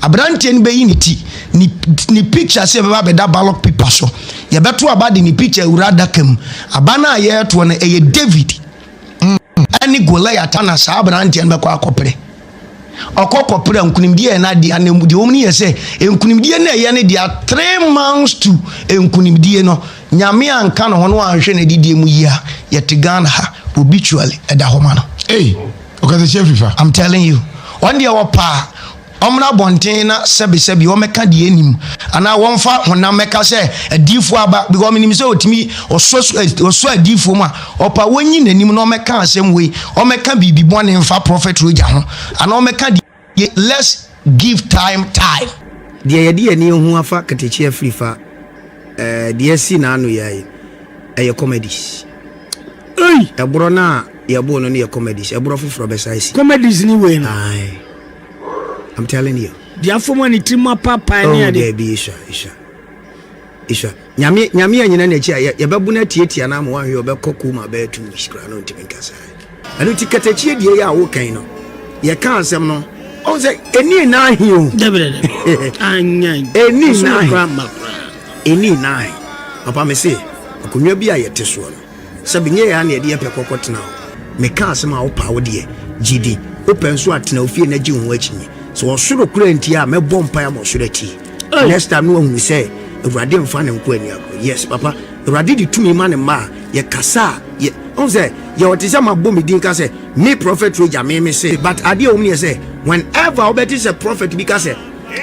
Aberanteɛ no bɛyi ne ti, ne ne picture sɛ ɛbɛba abɛda ballot paper so. Yɛbɛto aba de ne picture awura adaka mu. Aba no a yɛretoɔ no, ɛyɛ David ɛne Goliath na saa aberanteɛ no bɛkɔ akɔpere. Ɔkɔ kɔpere a, nkunimdie yɛ n'adeɛ. Na deɛ wɔn yɛ sɛ nkunimdie no ɛyɛ ne deɛ, 3 months to nkunimdie no, Nyame anka ne ho no anhwɛ ne didie mu yie a, yɛte Ghana ha, obituary ɛda hɔ ma no. Hey, ɔkasa fifa. I'm telling you, wɔn deɛ wɔpaa ɔmena abɔnten na sɛbisɛbi wɔmɛka deɛ anim anaa wɔmfa honam mɛka sɛ adiifoɔ aba, because menim sɛ ɔtumi ɔsɔ adiifoɔ mu a, ɔpa wɔnyi n'anim na ɔmɛka asɛm wei, ɔmɛka biribi bɔne mfa Prophet Roger ho anaa ɔmɛka deɛ. Let's give time time. Deɛ yɛde yɛni ho afa Katakyi afiri fa deɛ asi n'ano yɛ yi, ɛyɛ comedies. Ei! Ɛborɔ no a yɛboo no no yɛ comedies. Ɛborɔ foforɔ bɛsa asi. Comedies ni wei no. Aye. I'm telling you. Deɛ afɔm a ne tirim apapae ne Oh, ade. daabi, isua isua isua. Nyame Nyame anyina n'akyi a, yɛbɛbo no atiatia no ama woahwɛ, ɔbɛkɔ coma bɛyɛ 2 weeks koraa na ɔntumi nkasa. Ɛno nti Katakyie deɛ yɛ a wokan no, yɛka asɛm no, ɔhu sɛ ɛni nna ahe o. Dabi, anya. Ɛni Ɔso nnan. koraa mma koraa. Ɛni nna ahe. Papa, me se akonnwa bi a yɛte soɔ no, sɛ menyɛ yɛ a na yɛde yɛpɛ kɔkɔ tena hɔ. Meka asɛm a wopaa wo deɛ gye di, wopɛ nso atena wo fie na gye wo ho akyinyi sɛ ɔsoro kora nti a, mɛbɔ mpae ama ɔsoro atie. Ei. Next time no, wahunu sɛ Awurade mfa ne nko ani agorɔ. Yes, papa, Awurade de tumi ma ne mma a yɛkasa a yɛ ɔhu sɛ yɛwɔ te sɛ mabɔ me din ka sɛ me Prophet Roger, me se, but adeɛ a wɔm ne yɛ sɛ whenever wobɛte sɛ prophet bi ka sɛ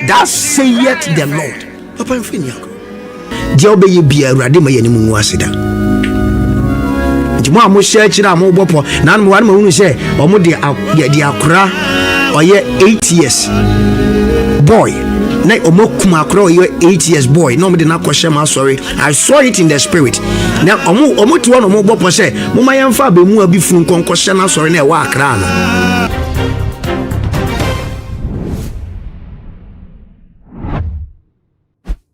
"That saith the Lord", papa, mfa ni agorɔ. Deɛ wobɛyɛ bia, Awurade ma yɛne mu ngu ase da. Nti mo a mohyɛ akyirɛ a mobɔ pɔ na anom wane ma hunu sɛ ɔmo de de akora ɔyɛ 8 years boy na ɔmo akum akora ɔyɛ 8 years boy na ɔmo de no akɔhyɛ mo asɔre. I saw it in the spirit na ɔmo te hɔ na ɔmo bɔ pɔ sɛ moma yɛmfa abɛmu a bi funu nkɔnkɔhyɛ no asɔre na ɛwɔ Akra no.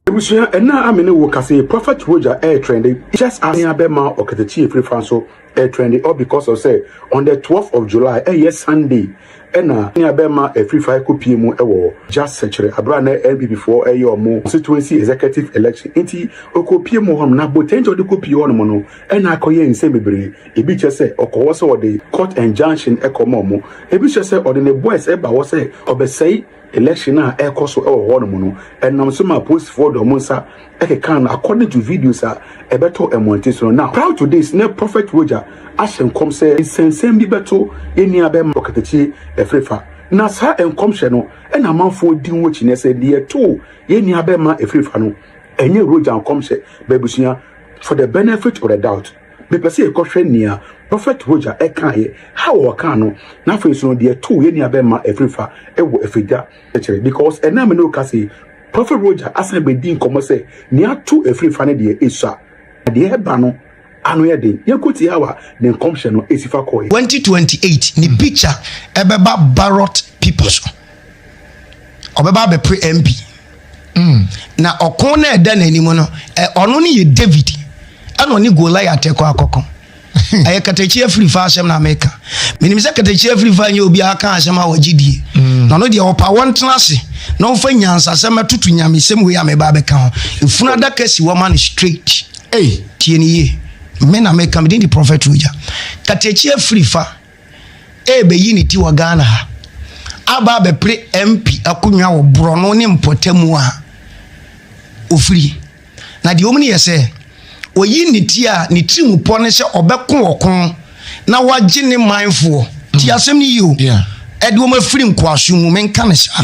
Ebusua, ɛna amene wo kase Prophet Roger ɛyɛ trending just as abɛma Ɔkatakyi Efirifa nso ɛyɛ trending, all because of say on the 12th of July, ɛyɛ Sunday, ɛna ne abɛma Efirifa ɛkɔpie mu ɛwɔ just sɛkyerɛ abira na NPP foɔ ɛyɛ ɔmo constituency executive election. Nti ɔkɔpie mu hɔnom na botɛnti ɔde kɔpie hɔnom no, ɛna akɔyɛ nsɛm bebree. Ebi kyerɛ sɛ ɔkɔ hɔ sɛ ɔde court injunction ɛkɔma ɔmo, ebi kyerɛ sɛ ɔde ne boys ɛba hɔ sɛ ɔbɛsɛe election a ɛkɔ so ɛwɔ hɔnom no. Ɛnam so ma apolisifoɔ de ɔmo nsa ɛkeka no according to videos a ɛbɛtɔ ɛmɔnten so no. Now, prior to this, ne Prophet Roger ahyɛ nkɔm sɛ nsɛnsɛm bi bɛto yɛn bɛma Ɔkatakyi Efirifa, na saa nkɔmhyɛ no ɛna amanfoɔ di ho akyi ne sɛ deɛ ɛto yɛn nua bɛma Efirifa no, ɛnyɛ Roger nkɔmhyɛ. Bɛbusua, for the benefit of the doubt, mepɛ sɛ yɛkɔhwɛ nea Prophet Roger ɛkaeɛ, how ɔkaa no, na afei so no deɛ ɛto yɛn nua bɛma Efirifa ɛwɔ Afigya kyerɛ, because ɛnam ne oka sɛ Prophet Roger asan bɛdi nkɔmmɔ sɛ nea ato Efirifa no deɛ esua, deɛ ɛba no ano yɛ den. Yɛnkɔ tie how a ne nkɔmhyɛ no esi fa kɔɛ. 2028 ne picture ɛbɛba ballot paper so, ɔbɛba abɛpere MP na ɔko no ɛda n'anim no, ɔno no yɛ David ɛna ɔne Goliath ɛkɔ akɔkɔ. Ɛyɛ Katakyi afiri fa asɛm na meka. Menim sɛ Katakyi afiri fa nyɛ obi aka asɛm a wɔgye die, na ɔno deɛ ɔpa wɔntena ase na ɔmfa nyansasɛm atutu nyamesɛm wei a meba bɛka ho. Efunu adaka si hɔ ma no straight. Hey. Tie ne yie, me na meka. Mede di Prophet Roger, Katakyi afiri fa ɛbɛyi ne ti wɔ Ghana ha aba abɛpere MP akonnwa wɔ borɔno ne mpɔtamu a ofiri. Na deɛ ɔmu no yɛ sɛ oyi ne ti a, ne tiri mu pɔ ne sɛ ɔbɛko ɔko na wagye ne manfoɔ. Ti asɛm no yie o. Ɛde wɔn afiri nkoaso mu, menka ne saa.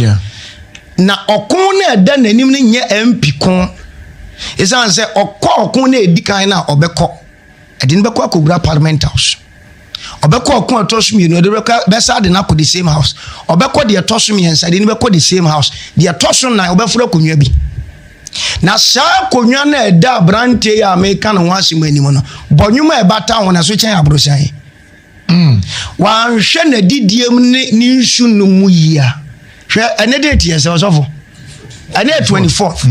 Na ɔko no ɛda n'anim no nyɛ MP ko, ɛsiane sɛ ɔkɔ ɔko no ɛdi kan no a, ɔbɛkɔ ɛde no bɛkɔ akɔwura Parliament House. Ɔbɛkɔ ɔko a ɛtɔ so mmienu, ɛde bɛkɔ bɛsa de no akɔ the same house. Ɔbɛkɔ deɛ ɛtɔ so mmiɛnsa, ɛde no bɛkɔ the same house. Deɛ ɛtɔ so nan, ɔbɛforo akonnwa bi, na saa akonnwa no a ɛda aberanteɛ yi a meka ne ho asɛm anim no, bɔnwoma a ɛbata ho na so kyɛn aborosan. Wanhwɛ n'adidie mu ne ne nsu no mu yie a, hwɛ, ɛne date yɛ sɛ ɔsɔfo, ɛne yɛ 24th,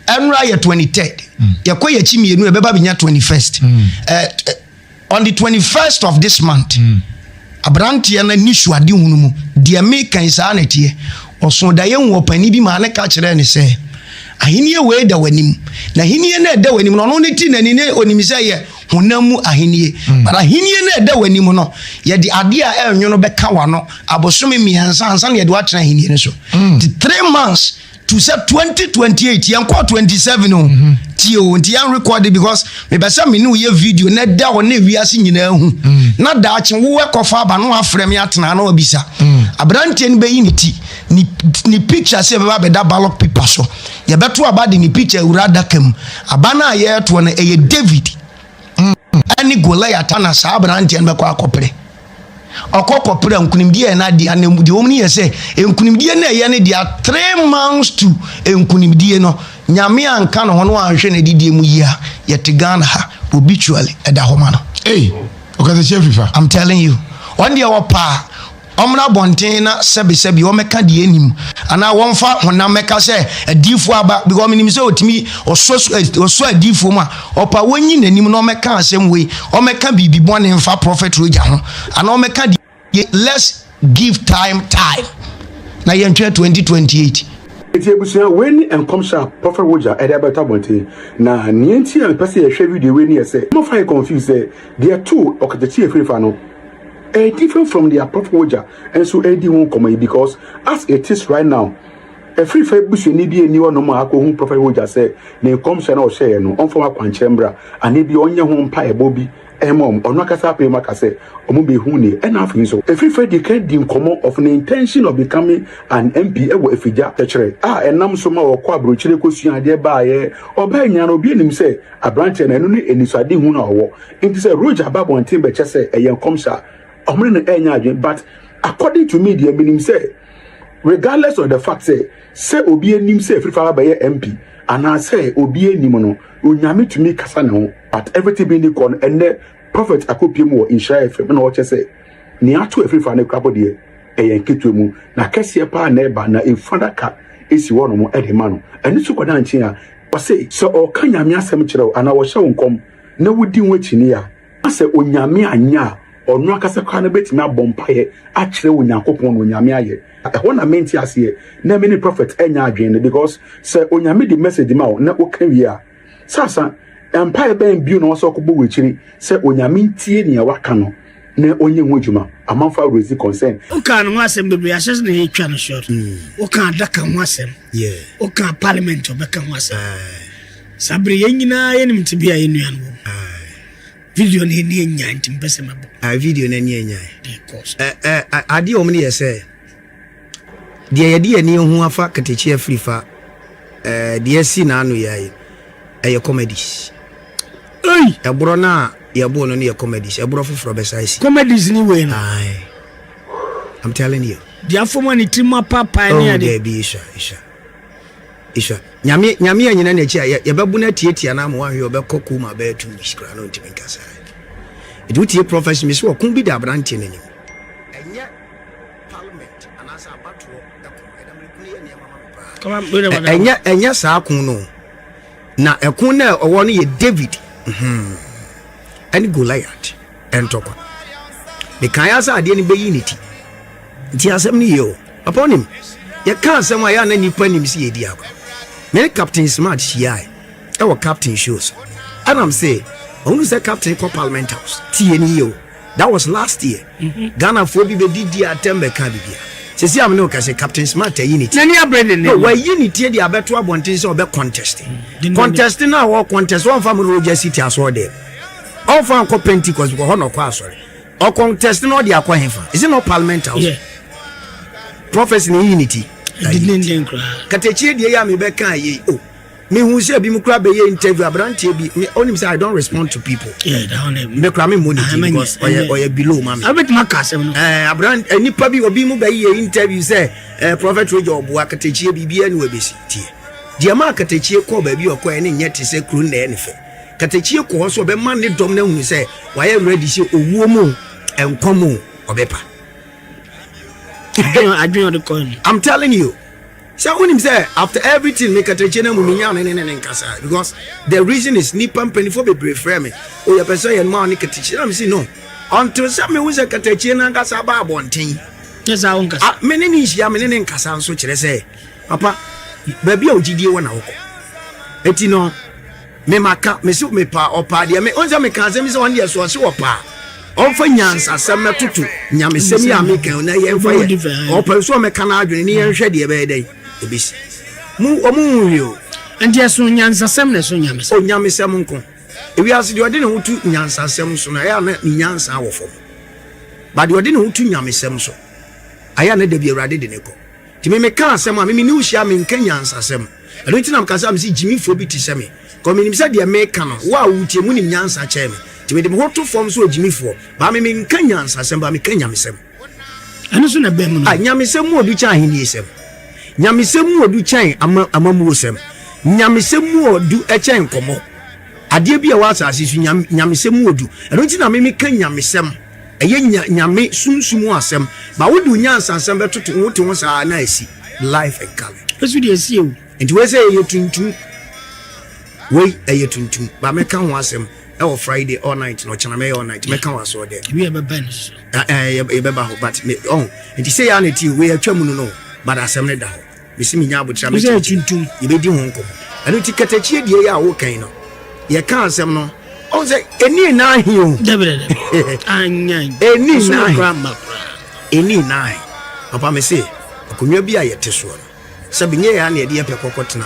ɛnora yɛ 23rd, yɛkɔ yɛkyi mmienu, ɛbɛba bɛnya 21st. On the 21st of this month, aberanteɛ no ani suade hunu mu deɛ meka yi saa na ɛteɛ. Ɔsoo daeɛ huu ɔpanin bi maa no ka kyerɛɛ no sɛ, Ahennie wei da w'anim. Na ahennie no a ɛda w'anim no, ɔno ne ti n'ani ne ɔnim sɛ ɛyɛ honam mu ahennie. But ahennie no a ɛda w'anim no, yɛde adeɛ a ɛnwono bɛka w'ano abosome mmiɛnsa ansa na yɛde woatena ahennie no so. Nti 3 months to sɛ 2028, yɛnkɔɔ 27 o. Tie o, nti yɛn record because mepɛ sɛ me ne wo yɛ video na ɛda hɔ na ewiase nyinaa hu. Na daakye wo ɛkɔfa aba na wafrɛ me atena na wabisa. Aberanteɛ no bɛyi ne ti ne picture sɛ ɛbɛba abɛda ballot paper so. Yɛbɛto aba de ne picture awura adaka mu. Aba no a yɛretoɔ no, ɛyɛ David ɛne Goliath, na saa aberanteɛ no bɛkɔ akɔpere. Ɔkɔ kɔpere a, nkunimdie yɛ n'adeɛ ana? Deɛ wɔn yɛ sɛ nkunimdie no ɛyɛ ne deɛ. 3 months to nkunimdie no, Nyame anka ne ho no anhwɛ ne didie mu yie a, yɛte Ghana ha, obituary ɛda hɔ ma no. Hey, Ɔkatakyie Afrifa. I'm telling you, wɔn deɛ wɔpaa ɔmmra abɔnten na sɛbisɛbi wɔmɛka deɛ anim anaa wɔmfa honam mɛka sɛ adiifoɔ aba, because menim sɛ ɔtumi ɔsɔ adiifoɔ mu a, ɔpa wɔnyi n'anim na ɔmɛka asɛm wei, ɔmɛka biribi bɔne mfa Prophet Roger ho anaa ɔmɛka deɛ. Let's give time time na yɛntwɛn 2028. Nti abusua, wei ne nkɔmhyɛ a Prophet Roger ɛde abɛtɔ abɔnten. Na nea nti a mepɛ sɛ yɛhwɛ video wei ne yɛ sɛ mofa yɛ confuse sɛ deɛ too Ɔkatakyie Afrifa no ɛyɛ different from deɛ Prophet Roger nso ɛredi ho nkɔmmɔ yi, because as it is right now, Afrifa busuani bi ani hɔnom a akɔhu Prophet Roger sɛ ne nkɔmhyɛ no a ɔhyɛeɛ no ɔmfa ho akwankyerɛ mmra anaa bi ɔnyɛ ho mpaebɔ bi ɛma ɔmo. Ɔno akasa apɛ mu aka sɛ ɔmo bɛhu ne. Ɛna afei nso Afrifa di kan di nkɔmmɔ of ne intention of becoming an MP ɛwɔ Afigya Kyerɛ a ɛnam so ma ɔkɔ aburokyire kɔsua adeɛ baayɛ. Ɔbaa nyina no, obi anim sɛ aberanteɛ no ɛno ne anisoade hu no a ɔwɔ. Nti sɛ Roger ba abɔnten bɛkyɛ sɛ ɛyɛ nkɔmhyɛ a, ɔmo ne no ɛnyɛ adwene. But according to me deɛ, menim sɛ regardless of the fact sɛ obi anim sɛ Afrifa bɛyɛ MP anaasɛ obi anim no, Onyame tumi kasa ne ho. But everything being equal no, ɛnɛ Prophet akɔpie mu wɔ Nhyira FM na ɔkyɛ sɛ nea ato Afrifa no korabɔ deɛ, ɛyɛ nketewa mu na kɛseɛ paa na ɛba na efu adaka esi hɔnom ɛde ma no. Ɛno nso kɔda nkyɛn a, ɔse sɛ ɔka Nyame asɛm kyerɛ wo anaa ɔhyɛ wo nkɔm na wodi ho akyi a, na sɛ Onyame anyɛ a, ɔno akasa koraa no bɛtumi abɔ mpaeɛ akyerɛ Onyankopɔn na Onyame ayɛ. Ɛhɔ na mente aseɛ na me ne Prophet ɛnyɛ adwene no, because sɛ Onyame de message ma wo na woka wie a, sasa mpaeɛ bɛn bio na wɔsɛ ɔkɔbɔ wɔ akyiri sɛ Onyame ntie nea waka no na ɔnyɛ ho adwuma? Amanfo awurezi concern. Wokaa ne ho asɛm bebree ahyɛ sɛ na yɛtwa no short. Woka adaka ho asɛm, woka parliament ɔbɛka ho asɛm. Saa bere yɛn nyinaa yɛnim te bi a yɛn nua no wɔ mu. Video no ani anya nti mpɛ sɛ mɛbɔ. Ah, video no ani anya. Deɛ kɔɔ so. Adeɛ wɔm no yɛ sɛ deɛ yɛde yɛn ani ho afa Katakyi Afrifa, deɛ asi n'ano yɛ ayi, ɛyɛ comedies. Ei! Ɛborɔ no a yɛboo no yɛ comedies. Ɛborɔ foforɔ bɛsa asi. Comedies ni wei no. Aye. I'm telling you. Deɛ afɔm a ne tirim apaapae ne Oh, ade. Daabi, isua, isua. Isua. Nyame, Nyame anyina n'akyi a, yɛbɛbo no atiatia no ama wahwɛ, ɔbɛkɔ coma bɛyɛ 2 weeks koraa na ɔntumi nkasa. Nti wotie prophecy me sɛ ɔko bi da aberanteɛ no anim. Ɛnyɛ parliament anaasɛ abatoɔ ɛko. Ɛda mmerɛ yɛ nneɛma ma me paa. Kɔma, wei na wɔde Ɛnyɛ saa ko no. Na ɛko no a ɔwɔ no yɛ David ɛne Goliath ɛntɔkwa. Mekae asa adeɛ no bɛyi ne ti. Nti asɛm no yie o. Papa, wonim, yɛka asɛm a yɛ a na nnipa nim sɛ yɛdi agorɔ. Me ne Captain Smart hyiae ɛwɔ Captain show so. Ɛnam sɛ ɔhunu sɛ Captain kɔ Parliament House. Tie no yie o. That was last year. Ghanafoɔ bi bɛdidi atɛm bɛka bibia. Sɛsi a me ne wo kɛse, Captain Smart ayi ne ti. N'ani abere ne No, wayi ne tie de abɛto abɔnten sɛ ɔbɛ contest. Contest no a wɔ contest, ɔmfa mo Roger City asɔre dɛm. Ɔmfa nkɔ Pentecost because hɔ na ɔkɔ asɔre. Ɔ contest no, ɔde akɔ hefa? Is it not Parliament House? Yeah. Prophecy ne yi ne ti. Dendenden koraa. Katakyie deɛ yɛ a mebɛka yei o. Mehu sɛ bi mu kora bɛyɛ interview aberanteɛ bi me, ɔnim sɛ I don't respond to people. Yeah, that one. Me kora me mmɔ ne Ah, din because ɔyɛ ɔyɛ below ma me. Abɛtumi aka asɛm no. Abran nipa bi obi mu bɛyɛ interview sɛ Prophet Roger ɔboa Katakyie biribiara ni wɔbɛsi tie. Deɛ ma Katakyie kɔɔ baabi a ɔkɔɛ ne nyɛ te sɛ kuro nnɛɛ ne fɛ. Katakyie kɔ hɔ so ɔbɛma ne dɔm no ahunu sɛ wayɛ ready sɛ owuo mu nkwa mu ɔbɛpa. Adwene ɔde kɔɛ no. I'm telling you. Sɛ wonim sɛ after everything, me Katakyie no mu menya ne nkasa, because the reason is nipa mpanimfoɔ bebree frɛ me o, yɛpɛ sɛ yɛn maa ne Katakyie, na me si no until sɛ mehu sɛ Katakyie no ankasa ba abɔnten. Nyɛ saa wo nkasa. Ah, me ne ne nhyia, me ne ne nkasa nso kyerɛ sɛ papa baabi a ogyidie wɔ na wokɔ. Eti no me maka me se mepa ɔpa deɛ me ɔnsɛ meka asɛm sɛ ɔno deɛ so ɔse ɔpa ɔmfa nyansasɛm mɛtoto nyamesɛm yi a meka na yɛmfa yɛ ɔpɛ nso ɔmɛka n'adwene ne yɛnhwɛ deɛ ɛbɛyɛ dɛn ɛbɛsi mu ɔmo hu hwee o. Nti ɛso nyansasɛm na ɛso nyamesɛm. O nyamesɛm nko. Ewiase deɛ ɔde ne ho to nyansasɛm so no ɛyɛ a na ne nyansa wɔ fam. But deɛ ɔde ne ho to nyamesɛm so ayɛ a na dabi Awurade de ne kɔ. Nti me meka asɛm a me me ne wo hyia a menka nyansasɛm. Ɛno nti na meka sɛ mese gyimifoɔ bi te sɛ me. Kɔ menim sɛ deɛ meka no wo a wotie monim nyansa kyɛn me. Nti mede me ho to fam sɛ ogyimifoɔ. But me menka nyansasɛm but meka nyamesɛm. Ɛno so na ɛbɛn mu no. Ah, nyamesɛm mu ɔdu kyɛn ahenniesɛm. Nyamesɛm mu ɔdu kyɛn ama amammuosɛm. Nyamesɛm mu ɔdu kyɛn nkɔmmɔ. Adeɛ bi a ɛwɔ asase so, nyam, nyamesɛm mu ɔdu. Ɛno nti na me meka nyamesɛm. Ɛyɛ nya, nyame sunsum ho asɛm. Ba wode wo nyansasɛm bɛtoto ho, wote ho saa na asi. Life and color. Ɛso deɛ ɛsi o. Nti wei sɛ ɛyɛ tuntum. Wei ɛyɛ tuntum. Ba mɛka ho asɛm ɛwɔ Friday all night na ɔkyena mɛyɛ all night. Mɛka wɔ asɔɔ dɛ. Ebi ɛbɛba no so. Ɛɛ yɛbɛba hɔ but me ɔn nti sɛ yɛ ana ti wei atwa mu no no but asɛm no da hɔ. Mesi menya abotra me tuntum. Yɛbɛdi ho nkɔmmɔ. Ɛno nti katakyie deɛ yɛ a wokan no yɛka asɛm no ɔn sɛ ɛni nna ahe o. Ɛni nna ahe. Ɛni nna ahe. Papa me se akonnwa bi a yɛte soɔ no sɛ nyɛ yɛ a na yɛde yɛpɛ kɔkɔ tena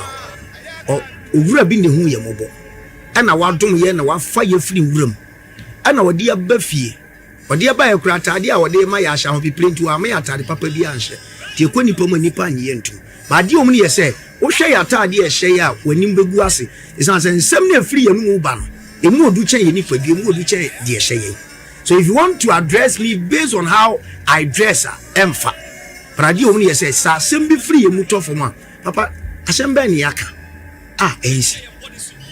hɔ. Owura bi na ehu yɛ mmɔbɔ ɛna wadom yɛ na wafa yɛ firi nwura mu ɛna ɔde aba fie. Ɔde ɛbaeɛ koraa, ataadeɛ a ɔde rema yɛ ahyɛ ahopepere nti wamma yɛn ataade papa biara anhyɛ. Nti ɛkɔ nnipa mu a, nnipa nnye yɛn ntom. But adeɛ a ɛwɔ mu no yɛ sɛ, wohwɛ yɛn ataadeɛ a ɛhyɛ yɛn a, w'anim bɛgu ase. Ɛsiane sɛ nsɛm no a ɛfiri yɛn anomu ba no, ɛmu ɔdu kyɛn yɛn nipadua, ɛmu ɔdu kyɛn deɛ ɛhyɛ yɛn. So if you want to address me based on how I dress a, ɛmfa. But adeɛ a ɛwɔ mu no yɛ sɛ, sɛ asɛm bi firi yɛn mu tɔ fam a, papa, asɛm bɛn na yɛaka? Ah ɛnsi.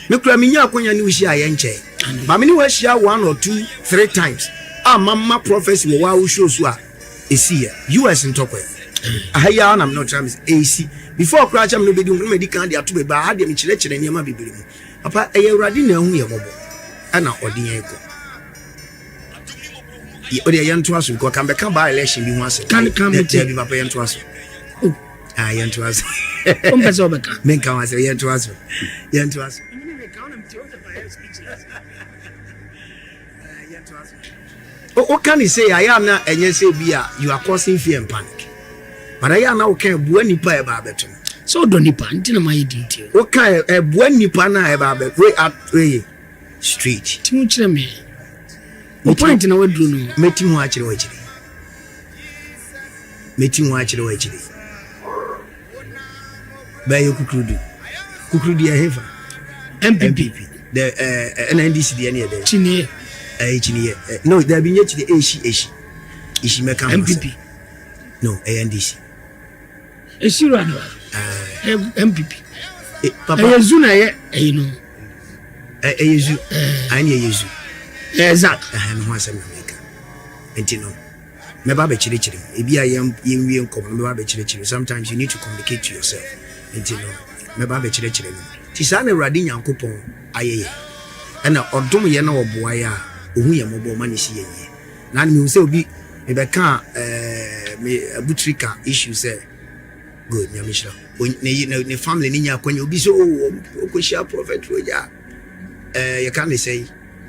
Me koraa menya akwanya ne wo hyia a yɛnkyɛe. But me ne wo ahyia one or two, three times a mamma prophecy wɔ wo show so a ɛsiiɛ. US ntɔkwa yi. Aha yi ara na me ne wo tra me sɛ ɛsi. Before koraa kyɛ me ne wo bɛdi nkɔmmɔ na madi kan de ato baabi a aha deɛ mekyerɛkyerɛ nneɛma bebree mu. Papa ɛyɛ Awurade na ahu yɛn mmɔbɔ ɛna ɔde yɛn kɔ. Wo deɛ yɛntoa so because kan bɛka by election bi ho asɛm. Kan kan Dabi papa yɛntoa so. Oh. Ah, yɛntoa so. Wompɛ sɛ wobɛka? Menka ho asɛm, yɛntoa so. Yɛntoa so. Woka ne sei ayɛ a na ɛnyɛ sɛ bi a you are causing fear and panic. But ayɛ a na woka ɛboa nipa a ɛba abɛto no. Sɛ wodɔ nipa nti na mayɛ din ti. Woka ɛboa nipa no a ɛba abɛto wei wei straight. Ti mu kyerɛ me. Wo point na waduru no. Mɛti ho akyerɛ wɔ akyire. Mɛti ho akyerɛ wɔ akyire. Bɛyɛ kukurudu. Kukurudu yɛ hefa? NPP. The ɛna eh, NDC deɛ ne yɛ dɛ. Kyiniiɛ. Ɛyɛ kyiniiɛ. No, dabi nyɛ kyiniiɛ. Ehyi ehyi. Ehyi mɛka ho asɛm. NPP. No, ɛyɛ NDC. Ehyi wura no. NPP. Papa. Ɛyɛ zu na ɛyɛ ɛyi no. Ɛyɛ zu. Ɛyɛ ɛyɛ zu. Ɛyɛ zak. Ɛhɛn ho asɛm na mɛka. Nti no. Mɛba abɛkyerɛkyerɛ mu. Ebia yɛn yɛnwie nkɔmmɔ no, mɛba abɛkyerɛkyerɛ mu. Sometimes you need to communicate to yourself. Nti no, mɛba abɛkyerɛkyerɛ no mu. Nti saa na Awurade Nyankopɔn ayɛ yɛn. Ɛna ɔdom yɛn na ɔboa yɛn a, ɔhu yɛn mmɔbɔ, ɔma no si yɛn yie. Na mehu sɛ obi, mebɛkaa ɛɛ me abutirika issue sɛ, good, Nyame nhyira wo. Ne, ne, ne family ne nya akwanya, obi sɛ, oh, ɔkɔhyia Prophet Roger. Ɛɛ yɛka ne sɛn?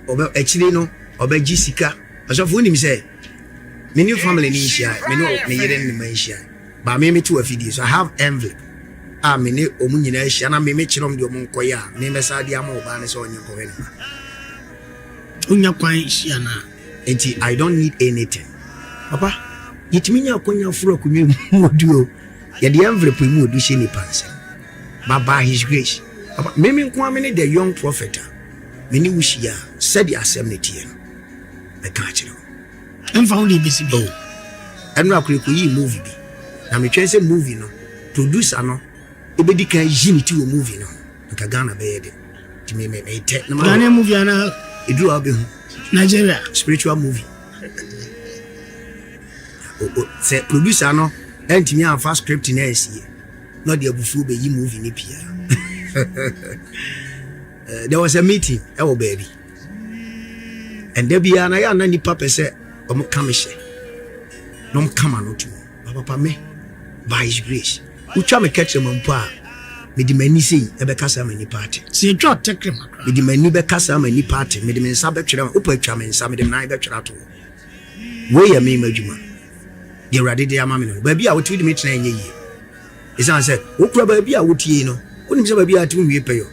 Ɔbɛ, akyire no, ɔbɛgye sika. Ɔsɔfo wonim sɛ me ne family no nhyia me ne me yere ne me mma nhyia ba me mete wɔ so I have envelope a me ne wɔn nyinaa ahyia na me mekyerɛ wɔn deɛ wɔn nkɔyɛ a me mɛsa de ama ɔbaa no sɛ ɔnyɛ nkɔhwɛ ne mma. Wonya kwan hyia no a. Nti I don't need anything. Papa, yɛtumi nya akwanya aforo akonnwa mu odu o. Yɛde envelope mu odu hyɛ nipa nsam. But by his grace, papa, me me nko ara me ne the young prophet a me ne wo hyia a sɛdeɛ asɛm no teɛ no. mɛka akyerɛ wo. Ɛmfa ho deɛ ɛbɛsi bi. Oh, ɛno akora ɛkɔyii movie bi. Na metwɛn sɛ movie no, producer no ɛbɛdi kan yi ne ti wɔ movie no ho. Nka Ghana bɛyɛ de. Nti me me metɛ. Na Ghana movie anaa? Ɛduru a wobɛhu. Nigeria. Spiritual movie. O, o, sɛ producer no ɛntumi amfa script no ansie na ɔde abufuo bɛyi movie no pii a. There was a meeting ɛwɔ baabi. Ɛnda biara na yɛ ana nipa pɛ sɛ wɔn ka me hyɛ na wɔn ka ma no to mu. Papa me, by his grace, wotwa me kɛtrɛma mpo a, mede m'ani sei ɛbɛkasa ama nnipa ate. Sɛ yɛtwa tɛkrɛma koraa. Mede m'ani bɛkasa ama nnipa ate, mede me nsa bɛtwerɛ, wopɛ atwa me nsa, mede me nan bɛtwerɛ ato hɔ. Wei yɛ me m'adwuma. Deɛ Awurade de ama me no, baabi a wote wode me tena ɛnyɛ yie. Ɛsiane sɛ wokura baabi a wotie yi no, wonim sɛ baabi a te wonwie pɛyɔ.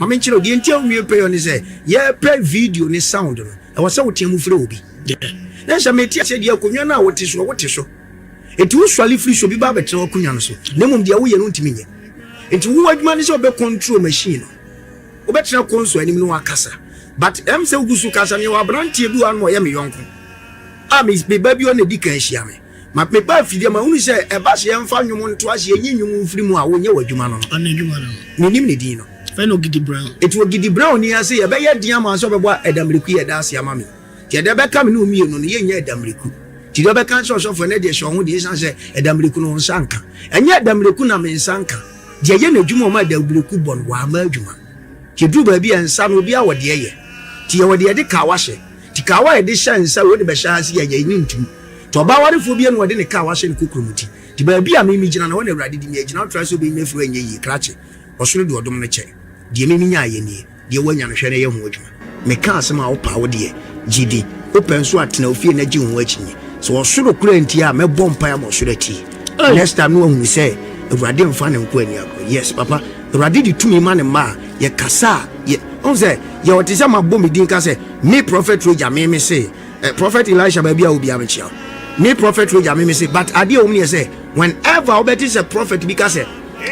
Ma menkyerɛ wo, deɛ nti a wonwie pɛyɔ ne sɛ yɛpɛ video ne sound no, ɛwɔ sɛ wotea mu frɛ obi. Na sɛ mete aseɛ deɛ akonnwa no a wote so no, wote so. Enti wosɔre firi so, obi ba abɛtena w'akonnwa no so, na mmom deɛ woyɛ no wontumi nyɛ. Enti wo adwuma ne sɛ wobɛ control machine no. Wobɛtena console anim na wakasa. But ɛm sɛ wogu so kasa no, yɛwɔ aberanteɛ bi wɔ ha nom a ɔyɛ me yɔnko a me me ba bi ɔna di kan hyia me. Ma me ba afidie ma hunu sɛ ɛba sɛ yɛmfa nnwom nto ase yɛnyi nnwom mfiri mu a wonyɛ w'adwuma no no. Ɔno adwuma no no. Menim ne din no. Fɛ no Ogidi Brown. Eti Ogidi Brown ni ase yɛbɛyɛ den ama sɛ ɔbɛbɔ Ɛdamiriku yɛ ɛda ase ama me. Nti ɛda ɛbɛka me ne wo mmienu no yɛnnya Ɛdamiriku. Nti deɛ ɔbɛka nkyerɛ ɔsɔfoɔ ɛnɛ deɛ hyɛ wo ho den ɛsiane sɛ Ɛdamiriku no wo nsa nka. Ɛnyɛ Ɛdamiriku na me nsa nka. Deɛ ɛyɛ n'adwuma a ɔma Ɛdamiriku bɔ no wamma adwuma. Nti ɛduru baabi a nsa no obiara wɔ deɛ ɛyɛ. Nti yɛwɔ deɛ yɛde kawa hyɛ. Nti kawa a yɛde hyɛ nsa wei wode bɛhyɛ ha sei a yɛnyi ntom. Nti ɔbaa warefoɔ biara ni wɔde ne kawa hyɛ ne kokuromoti. Nti baabi a me megyina no ɛhɔ na Awurade de me agyina. Wotra sɛ wobɛyi me afiri hɔ a ɛnyɛ yie. Krakye, ɔsoro de ɔdom no kyɛ. Deɛ me menyaeɛ nie. Deɛ woanya no, hwɛ na yɛ ho adwuma. Meka asɛm a wopɛ a, wo deɛ, gye di. Wopɛ nso a, tena wo fie na gye wo ho akyinnye. Sɛ ɔsoro koraa ntie a, mɛbɔ mpaeɛ ama ɔsoro atie. Next time na wahunu sɛ Awurade mfa ne nkoa nni agorɔ. Yes, papa. Awurade de tumi ma ne mma a, yɛkasa a, yɛ, wohu sɛ, yɛ ɔte sɛ mabɔ me din ka sɛ, me Prophet Roger, me me se, eh, Prophet Elisha, baabi a wɔ biara mekyia wo. Me Prophet Roger, me me se, but adeɛ a ɛwɔ mu ne yɛ sɛ, whenever wobɛte sɛ prophet bi ka sɛ,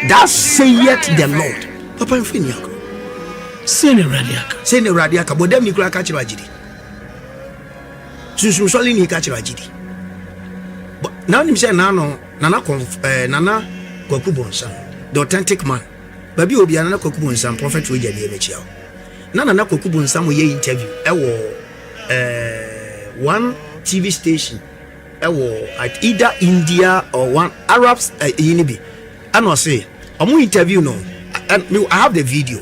Thus saith the Lord, Papa mfa nni agorɔ. Sei na Awurade aka. Sei na Awurade aka. Bɔdamni koraa ka kyerɛ agyedi. Sunsumsɔleni ka kyerɛ agyedi. Na wonim sɛ naano Nana Kɔnf eh, Nana Kwaku Bonsam, the authentic man. Baabi a obiara Nana Kwaku Bonsam, Prophet Roger nie mekyia wo. Na Nana Kwaku Bonsam yɛ interview ɛwɔ eh, one TV station ɛwɔ at either India or one Arabs eh, yi ni bi. Ɛna ɔse ɔmo interview no and me I have the video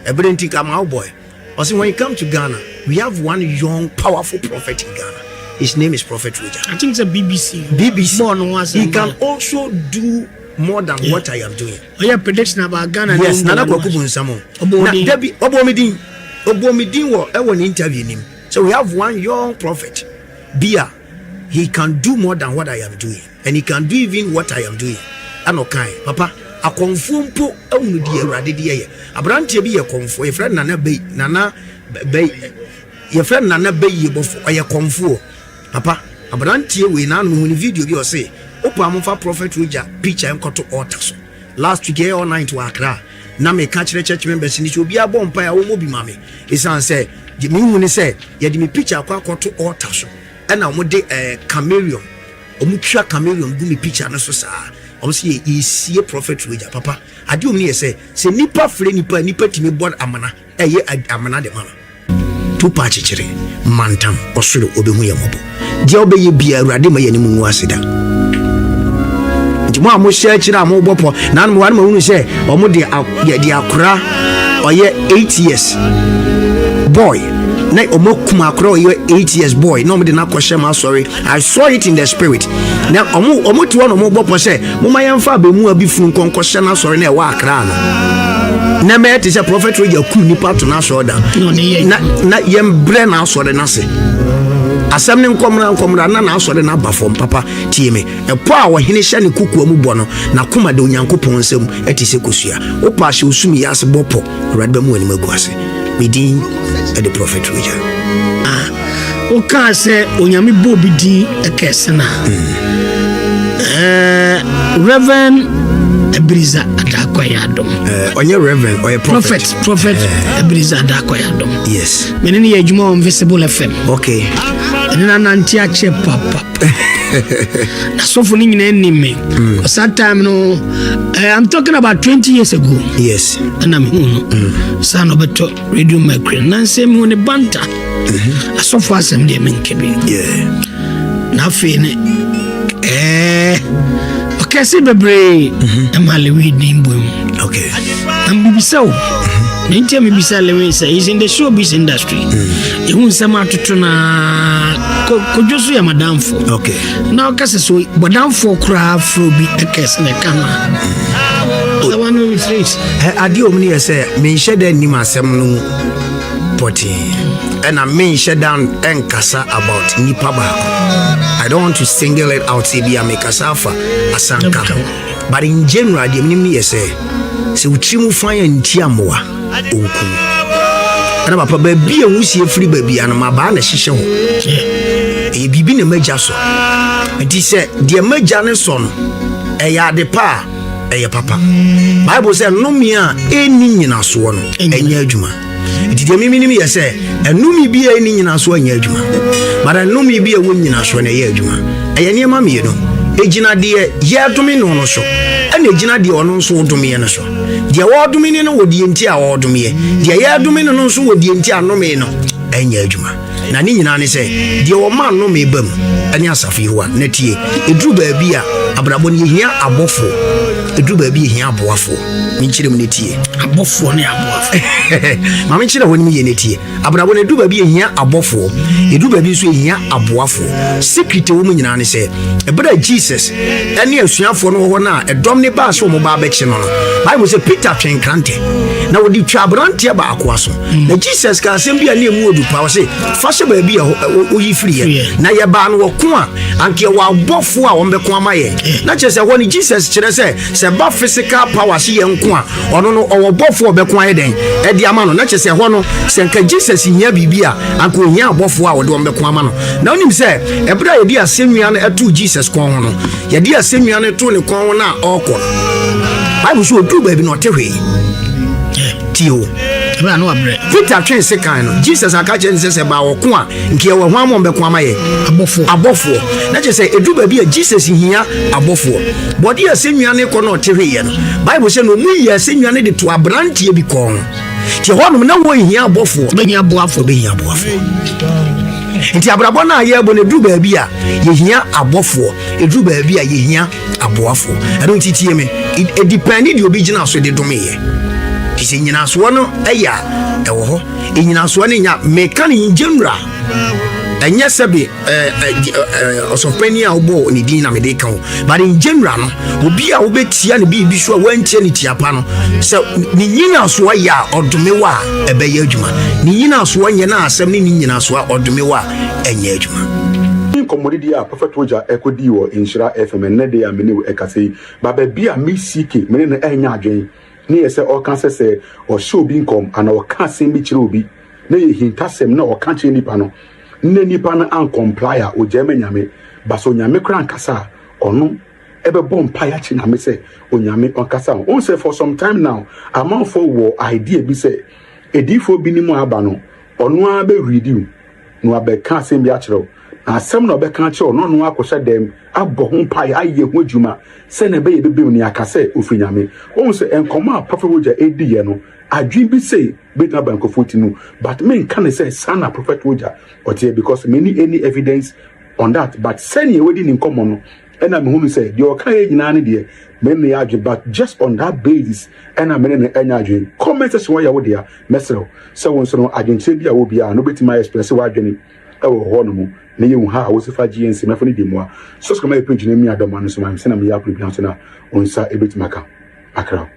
ɛbere nti nka ma wo boy ɔse when you come to Ghana we have one young powerful prophet in Ghana his name is Prophet Roger. I think sɛ BBC BBC bɔɔ no ho asɛm he can also do more than yeah. what I am doing. Ɔyɛ prediction about Ghana. Yes, Nana Kwaku Bonsam o. Na dabi ɔbɔ mi din ɔbɔ mi din wɔ ɛwɔ ne interview nim so we have one young prophet bia he can do more than what I am doing. And he can do even what I am doing. Ɛna ɔkae, Papa, akɔmfoɔ mpo ahunu deɛ Awurade de yɛyɛ. Aberanteɛ bi yɛ kɔmfoɔ, yɛfrɛ no Nana Bɛyi, Nana Bɛyi, yɛfrɛ no Nana Bɛyie Bɔfo, ɔyɛ kɔmfoɔ. Papa, aberanteɛ wei, naano mehu ne video bi, ɔse, wopɛ a momfa Prophet Roger picture nkɔto altar so. Last week yɛyɛ all night wɔ Accra, na meka kyerɛ church members no sɛ obiara bɔ mpaeɛ a wɔmmɔ bi ma me. Ɛsiane sɛ, deɛ mehu ne sɛ, yɛde me picture akɔ akɔto altar so, ɛna wɔde eh, chameleon, Ɔmo twa chameleon gu me picture no so saa. Ɔmo se yɛ yɛsie prophet Roger. Papa, adeɛ ɔmo ni yɛ sɛ, sɛ nipa frɛ nipa a, nipa tumi bɔ amena, ɛyɛ amena de ma no. Tupa akyekyere, mantam, ɔsoro ɔbɛhu yɛn mmɔbɔ. Deɛ wobɛyɛ biara, Awurade mma yɛn anim ngu ase da. Nti mo a mohyɛ akyire a mobɔ pɔ, na mo ano mahunu sɛ ɔmo de de akora ɔyɛ 8 years boy na ɔmo akum akora ɔyɛ 8 years boy na ɔmo de no akɔhyɛ mo asɔre. I saw it in the spirit. Na ɔmo ɔmo te hɔ na ɔmo bɔ pɔ sɛ moma yɛmfa abɛmua bi funu nkɔ nkɔhyɛ n'asɔre na ɛwɔ Accra no. Na mɛyɛ te sɛ Prophet Roger kum nipa to n'asɔre da. Na na yɛmbrɛ n'asɔre n'ase. Asɛm ne nkɔmra nkɔmra na n'asɔre n'aba fam papa tie me. Ɛpɔ a ɔhene hyɛ ne kokoa mu bɔ no n'akoma da Onyankopɔn nsam ɛte sɛ kosua. Wopɛ ahyɛ osum yi ase bɔ pɔ Awurade bɛma w'anim agu ase. Me din de Prophet Roger. Ah, wokaa sɛ Onyame bɔ obi din kɛse no a. Eh, Reverend Ebenezer Adakwa Adom. Eh, ɔnyɛ Reverend, ɔyɛ prophet. Prophet, Prophet eh. Ebenezer Adakwa Adom. Yes. Mene ne yɛ adwuma wɔ Invisible FM. Okay. Ɛne na nante akyɛ papa. Asɔfo no nyinaa nim me. That time no, I'm talking about 20 years ago. Yes. Ɛna mehu no. Saa na ɔbɛtɔ Radio Mercury. Nansɛ mehu ne banta. Asɔfo asɛm deɛ menka bi. Yeah. Na afei ne ɛɛ ɔkɛse bebree ɛma Lewi din bɔ mu. Okay. Na mbibisa wo. Na nti a mebisa Lewin sɛ he's in the showbiz industry. Ɛhu nsɛm atoto na Kodwo so yɛ madamfo. Na ɔka sɛ so bɔdamfoɔ koraa frɛ obi ɛkɛs na ɛka no a. Sɛ one with race. Adeɛ ɔmu no yɛ sɛ menhyɛ da nnim asɛm no mu pɔtee, ɛna menhyɛ da nkasa about nipa baako. I don't want to single it out sɛ bi a mekasa afa asanka ho, but in general deɛ menim no yɛ sɛ wo tiri mu fan a nti ammoa ɔnkum. Ɛna papa, baabi a nwusie firi baabi a no mabaa na ɛhyehyɛ hɔ, ɛyɛ biribi na magya so. Nti sɛ deɛ magya ne sɔ no ɛyɛ ade pa a, ɛyɛ papa. Bible sɛ nnome a ɛnni nyinasoɔ no ɛnyɛ adwuma. Nti deɛ memenim yɛ sɛ ɛnome bi a ɛnni nyinasoɔ ɛnyɛ adwuma, but ɛnome bi a ɛwɔ nyinasoɔ no ɛyɛ adwuma. Ɛyɛ nneɛma mmienu. Ɛgyina deɛ yɛdome no so, ɛna ɛgyina deɛ ɔno nso wodomeɛ no so. Deɛ wɔdome no wɔ deɛ nti a wɔdomeɛ, deɛ yɛdome no nso wɔ deɛ nti a nnome no ɛnyɛ adwuma. Na ne nyinaa ne sɛ deɛ wɔma nnome ba mu ɛne asafo Yehowa. Na tie, ɛduru baabi a abrabɔ no yɛhia abɔfoɔ, ɛduru baabi yɛhia aboafoɔ. Menkyerɛ mu no tie. Abɔfoɔ ne aboafoɔ. Ma menkyerɛ hɔ no mu yɛ no tie. Abrabɔ no ɛduru baabi yɛhia abɔfoɔ, ɛduru baabi nso yɛhia aboafoɔ. Secret ɛwɔ mu nyinaa ne sɛ ɛberɛ a Jesus ɛne asuafoɔ no wɔ hɔ no a ɛdɔm ne baa sɛ wɔn ba abɛkye no, Bible sɛ Peter twe nkrantɛ na wɔde twa aberanteɛ baako aso. Na Jesus ka asɛm bi a ne ɛmu odu pa, ɔse fa hyɛ baabi a woyi firiɛ. Na yɛbaa no wɔko a anka yɛwɔ abɔfoɔ a wɔmbɛko ama yɛn. Na kyerɛ sɛ hɔ no Jesus kyerɛ sɛ ba physical power se yɛn nko a, ɔno no ɔwɔ bɔfoɔ a ɔbɛko ayɛ dɛn ɛde ama no. Na kyerɛ sɛ hɔ no sɛ nka Jesus hia biribi a, anka ohia abɔfoɔ a wɔde wɔn bɛko ama no. Na wonim sɛ ɛberɛ a yɛde asɛnnua no ɛtoo Jesus kɔn ho no, yɛde asɛnnua no too ne kɔn ho no a ɔrekɔ no, Bible so ɔduru baabi na ɔte hwee. Tie o. Ɛbɛn ano abrɛ. Peter twe sekan no, Jesus aka kyerɛ no sɛ baa ɔko a nka yɛwɔ ho ama ɔmbɛko ama yɛ abɔfoɔ. Abɔfoɔ. Na kyerɛ sɛ ɛduru baabi a Jesus hia abɔfoɔ. Bɔde asɛnnua no kɔ na ɔte hweeɛ no, Bible sɛ na ɔmu yi asɛnnua no de to aberanteɛ bi kɔn ho. Nti ɛhɔnom na wɔnhia abɔfoɔ. Bɛhia aboafoɔ. Bɛhia aboafoɔ. Nti abrabɔ no a yɛrebɔ no, ɛduru baabi a yɛhia abɔfoɔ, ɛduru baabi a yɛhia aboafoɔ. Ɛno nti tie me, ɛdipɛne deɛ obi gyina so de domeyɛ. Nti sɛ nyinasoɔ no ɛyɛ a ɛwɔ hɔ, ɛnyinasoɔ no nya meka no in general, ɛnyɛ sɛbe ɔsɔfopani a wobɔɔ ne din na mede ka wo, but in general no, obi a wobɛtia ne biribi so a wantia ne tia pa no, sɛ ne nyinasoɔ yɛ a ɔdome wɔ a ɛbɛyɛ adwuma, ne nyinasoɔ nyɛ na asɛm ne ne nyinasoɔ a ɔdome wɔ a ɛnyɛ adwuma. Nkɔmmɔdidi a Prophet Roger ɛkɔdii wɔ Nhyira FM ɛnnɛ de a me ne wo ɛkasa yi, ba baabi a me CK me ne no ɛnyɛ adwene ne yɛ sɛ ɔka sɛ ɔhyɛ obi nkɔm anaa ɔka asɛm bi kyerɛ obi na yɛ hintasɛm na ɔka kyerɛ nipa no na nipa no ancomply a, ogyae ma Nyame. Ba sɛ Onyame koraa ankasa a, ɔno ɛbɛbɔ mpaeɛ akyerɛ Nyame sɛ Onyame ɔnkasa ho. Wohu sɛ for some time now amanfoɔ wɔ idea bi sɛ ediifoɔ bi ne mu aba no, ɔno ara bɛredi wo na wabɛka asɛm bi akyerɛ wo, na asɛm na ɔbɛka akyerɛ wo na ɔno akɔhyɛ dɛm abɔ ho mpaeɛ ayɛ ho adwuma sɛnea ɛbɛyɛ bɛbɛm ne aka sɛ ofiri Nyame. Wohu sɛ nkɔmmɔ a Prophet Roger ɛdiiɛ no, adwene bi sei bɛtumi aba nkurɔfoɔ ti mu, but menka ne sɛ saa na Prophet Roger ɔteɛ because menni any evidence on that. But sɛnea wadi ne nkɔmmɔ no, ɛna mehunu sɛ deɛ ɔka yɛ nyinaa ne deɛ me ne yɛ adwene, but just on that basis ɛna me ne no ɛnyɛ adwene. Comment section wɔyɛ wo dea. Mɛsrɛ sɛ wo nso no, adwenkyerɛ bi a wɔ biara no, wobɛtumi ayɛ express w'adwene ɛwɔ hɔ no mu na yɛhu ha a wosi fa GNC mɛfo no di mmoa. Subscribe ma yɛ page no mi adɔma no so ma sɛ na meyɛ apere bi nso na wo nsa ɛbɛtumi aka akra.